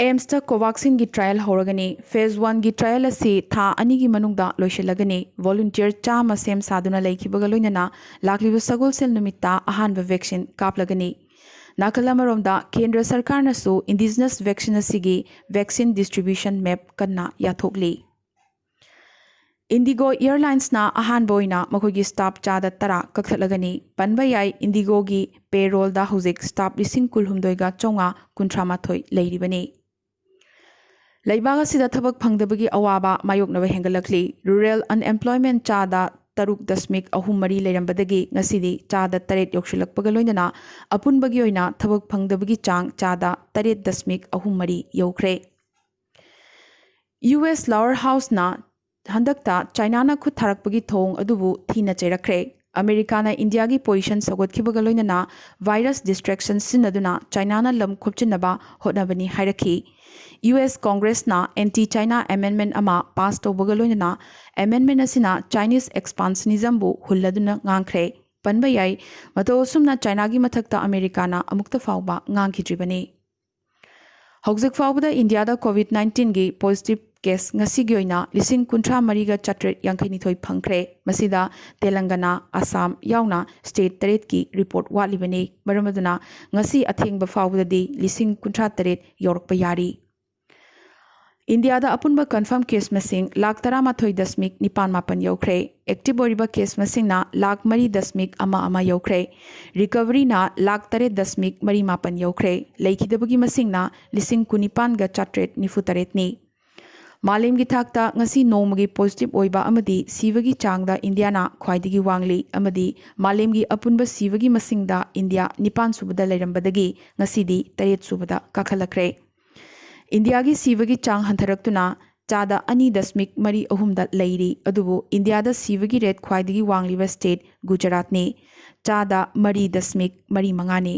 AIIMS ꯇ Covaxin ꯒꯤ trial ꯍꯧꯔꯒꯅꯤ꯫ Phase one ꯒꯤ trial ꯑꯁꯤ ꯊꯥ ꯑꯅꯤꯒꯤ ꯃꯅꯨꯡꯗ ꯂꯣꯏꯁꯤꯜꯂꯒꯅꯤ꯫ Volunteer ꯆꯥꯝꯃ ꯁꯦꯝ ꯁꯥꯗꯨꯅ ꯂꯩꯈꯤꯕꯒ ꯂꯣꯏꯅꯅ ꯂꯥꯛꯂꯤꯕ ꯁꯒꯣꯜꯁꯦꯜ ꯅꯨꯃꯤꯠꯇ ꯑꯍꯥꯟꯕ vaccine ꯀꯥꯞꯂꯒꯅꯤ꯫ ꯅꯥꯀꯜ ꯑꯃꯔꯣꯝꯗ, ꯀꯦꯟꯗ꯭ꯔ ꯁꯔꯀꯥꯔꯅꯁꯨ indigenous vaccine ꯑꯁꯤꯒꯤ vaccine distribution map ꯀꯟꯅ ꯌꯥꯊꯣꯛꯂꯤ꯫ IndiGo Airlines ꯅ ꯑꯍꯥꯟꯕ ꯑꯣꯏꯅ ꯃꯈꯣꯏꯒꯤ staff ꯆꯥꯗ ꯇꯔꯥ ꯀꯛꯊꯠꯂꯒꯅꯤ꯫ ꯄꯟꯕ ꯌꯥꯏ, IndiGo ꯒꯤ payroll ꯗ ꯍꯧꯖꯤꯛ staff ꯂꯤꯁꯤꯡ ꯀꯨꯟꯍꯨꯝꯗꯣꯏꯒ ꯆꯥꯝꯃꯉꯥ ꯀꯨꯟꯊ꯭ꯔꯥ ꯃꯥꯊꯣꯏ ꯂꯩꯔꯤꯕꯅꯤ꯫ ꯂꯩꯕꯥꯛ ꯑꯁꯤꯗ ꯊꯕꯛ ꯐꯪꯗꯕꯒꯤ ꯑꯋꯥꯕ ꯃꯥꯌꯣꯛꯅꯕ ꯍꯦꯟꯒꯠꯂꯛꯂꯤ꯫ Rural unemployment ꯆꯥꯗ ꯇꯔꯨꯛ ꯗꯁꯃꯤꯛ ꯑꯍꯨꯝ ꯃꯔꯤ ꯂꯩꯔꯝꯕꯗꯒꯤ ꯉꯁꯤꯗꯤ ꯆꯥꯗ ꯇꯔꯦꯠ ꯌꯧꯁꯤꯜꯂꯛꯄꯒ ꯂꯣꯏꯅꯅ ꯑꯄꯨꯟꯕꯒꯤ ꯑꯣꯏꯅ ꯊꯕꯛ ꯐꯪꯗꯕꯒꯤ ꯆꯥꯡ ꯆꯥꯗ ꯇꯔꯦꯠ ꯗꯁꯃꯤꯛ ꯑꯍꯨꯝ ꯃꯔꯤ ꯌꯧꯈ꯭ꯔꯦ꯫ U S Lower House ꯅ ꯍꯟꯗꯛꯇ ꯆꯥꯏꯅꯥꯅ ꯈꯨꯠ ꯊꯥꯔꯛꯄꯒꯤ ꯊꯧꯑꯣꯡ ꯑꯗꯨꯕꯨ ꯊꯤꯅ ꯆꯩꯔꯛꯈ꯭ꯔꯦ꯫ ꯑꯃꯦꯔꯤꯀꯥꯅ ꯏꯟꯗꯤꯌꯥꯒꯤ position ꯁꯧꯒꯠꯈꯤꯕꯒ ꯂꯣꯏꯅꯅ virus distraction ꯁꯤꯖꯤꯟꯅꯗꯨꯅ ꯆꯥꯏꯅꯥꯅ ꯂꯝ ꯈꯣꯞꯆꯤꯟꯅꯕ ꯍꯣꯠꯅꯕꯅꯤ ꯍꯥꯏꯔꯛꯈꯤ꯫ U S Congress ꯅ anti China amendment ꯑꯃ pass ꯇꯧꯕꯒ ꯂꯣꯏꯅꯅ amendment ꯑꯁꯤꯅ Chinese expansionism ꯕꯨ ꯍꯨꯜꯂꯗꯨꯅ ꯉꯥꯡꯈ꯭ꯔꯦ꯫ ꯄꯟꯕ ꯌꯥꯏ꯫ ꯃꯇꯧ ꯑꯁꯨꯝꯅ ꯆꯥꯏꯅꯥꯒꯤ ꯃꯊꯛꯇ ꯑꯃꯦꯔꯤꯀꯥꯅ ꯑꯃꯨꯛꯇ ꯐꯥꯎꯕ ꯉꯥꯡꯈꯤꯗ꯭ꯔꯤꯕꯅꯤ꯫ ꯍꯧꯖꯤꯛ ꯐꯥꯎꯕꯗ ꯏꯟꯗꯤꯌꯥꯗ COVID nineteenꯒꯤ positive case ꯉꯁꯤꯒꯤ ꯑꯣꯏꯅ ꯂꯤꯁꯤꯡ ꯀꯨꯟꯊ꯭ꯔꯥ ꯃꯔꯤꯒ ꯆꯥꯇ꯭ꯔꯦꯠ ꯌꯥꯡꯈꯩ ꯅꯤꯊꯣꯏ ꯐꯪꯈ꯭ꯔꯦ꯫ ꯃꯁꯤꯗ ꯇꯦꯂꯪꯒꯅꯥ, ꯑꯁꯥꯝ ꯌꯥꯎꯅ state ꯇꯔꯦꯠꯀꯤ report ꯋꯥꯠꯂꯤꯕꯅꯤ꯫ ꯃꯔꯝ ꯑꯗꯨꯅ ꯉꯁꯤ ꯑꯊꯦꯡꯕ ꯐꯥꯎꯕꯗꯗꯤ ꯂꯤꯁꯤꯡ ꯀꯨꯟꯊ꯭ꯔꯥ ꯇꯔꯦꯠ ꯌꯧꯔꯛꯄ ꯌꯥꯔꯤ꯫ ꯏꯟꯗꯤꯌꯥꯗ ꯑꯄꯨꯟꯕ confirm case ꯃꯁꯤꯡ ꯂꯥꯈ ꯇꯔꯥꯃꯥꯊꯣꯏ ꯗꯁꯃꯤꯛ ꯅꯤꯄꯥꯟ ꯃꯥꯄꯟ ꯌꯧꯈ꯭ꯔꯦ꯫ Active ꯑꯣꯏꯔꯤꯕ case ꯃꯁꯤꯡꯅ ꯂꯥꯈ ꯃꯔꯤ ꯗꯁꯃꯤꯛ ꯑꯃ ꯑꯃ ꯌꯧꯈ꯭ꯔꯦ꯫ Recoveryꯅ ꯂꯥꯈ ꯇꯔꯦꯠ ꯗꯁꯃꯤꯛ ꯃꯔꯤ ꯃꯥꯄꯟ ꯌꯧꯈ꯭ꯔꯦ꯫ ꯂꯩꯈꯤꯗꯕꯒꯤ ꯃꯁꯤꯡꯅ ꯂꯤꯁꯤꯡ ꯀꯨꯟꯅꯤꯄꯥꯟꯒ ꯆꯥꯇ꯭ꯔꯦꯠ ꯅꯤꯐꯨ ꯇꯔꯦꯠꯅꯤ꯫ ꯃꯥꯂꯦꯝꯒꯤ ꯊꯥꯛꯇ ꯉꯁꯤ ꯅꯣꯡꯃꯒꯤ positive ꯑꯣꯏꯕ ꯑꯃꯗꯤ ꯁꯤꯕꯒꯤ ꯆꯥꯡꯗ ꯏꯟꯗꯤꯌꯥꯅ ꯈ꯭ꯋꯥꯏꯗꯒꯤ ꯋꯥꯡꯂꯤ ꯑꯃꯗꯤ ꯃꯥꯂꯦꯝꯒꯤ ꯑꯄꯨꯟꯕ ꯁꯤꯕꯒꯤ ꯃꯁꯤꯡꯗ ꯏꯟꯗꯤꯌꯥ ꯅꯤꯄꯥꯟ ꯁꯨꯕꯗ ꯂꯩꯔꯝꯕꯗꯒꯤ ꯉꯁꯤꯗꯤ ꯇꯔꯦꯠ ꯁꯨꯕꯗ ꯀꯥꯈꯠꯂꯛꯈ꯭ꯔꯦ꯫ ꯏꯟꯗꯤꯌꯥꯒꯤ ꯁꯤꯕꯒꯤ ꯆꯥꯡ ꯍꯟꯊꯔꯛꯇꯨꯅ ꯆꯥꯗ ꯑꯅꯤ ꯗꯁꯃꯤꯛ ꯃꯔꯤ ꯑꯍꯨꯝꯗ ꯂꯩꯔꯤ꯫ ꯑꯗꯨꯕꯨ ꯏꯟꯗꯤꯌꯥꯗ ꯁꯤꯕꯒꯤ rate ꯈ꯭ꯋꯥꯏꯗꯒꯤ ꯋꯥꯡꯂꯤꯕ state ꯒꯨꯖꯔꯥꯠꯅꯤ, ꯆꯥꯗ ꯃꯔꯤ ꯗꯁꯃꯤꯛ ꯃꯔꯤ ꯃꯉꯥꯅꯤ꯫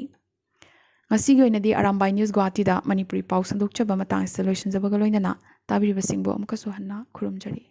ꯉꯁꯤꯒꯤ ꯑꯣꯏꯅꯗꯤ ꯑꯔꯥꯝꯕꯥꯏ News ꯒꯨꯋꯥꯍꯥꯇꯤꯗ ꯃꯅꯤꯄꯨꯔꯤ ꯄꯥꯎ ꯁꯟꯗꯣꯛꯆꯕ ꯃꯇꯥꯡ ꯑꯁꯤꯗ ꯂꯣꯏꯁꯤꯟꯖꯕꯒ ꯂꯣꯏꯅꯅ ꯇꯥꯕꯤꯔꯤꯕꯁꯤꯡꯕꯨ ꯑꯃꯨꯛꯀꯁꯨ ꯍꯟꯅ ꯈꯨꯔꯨꯝꯖꯔꯤ꯫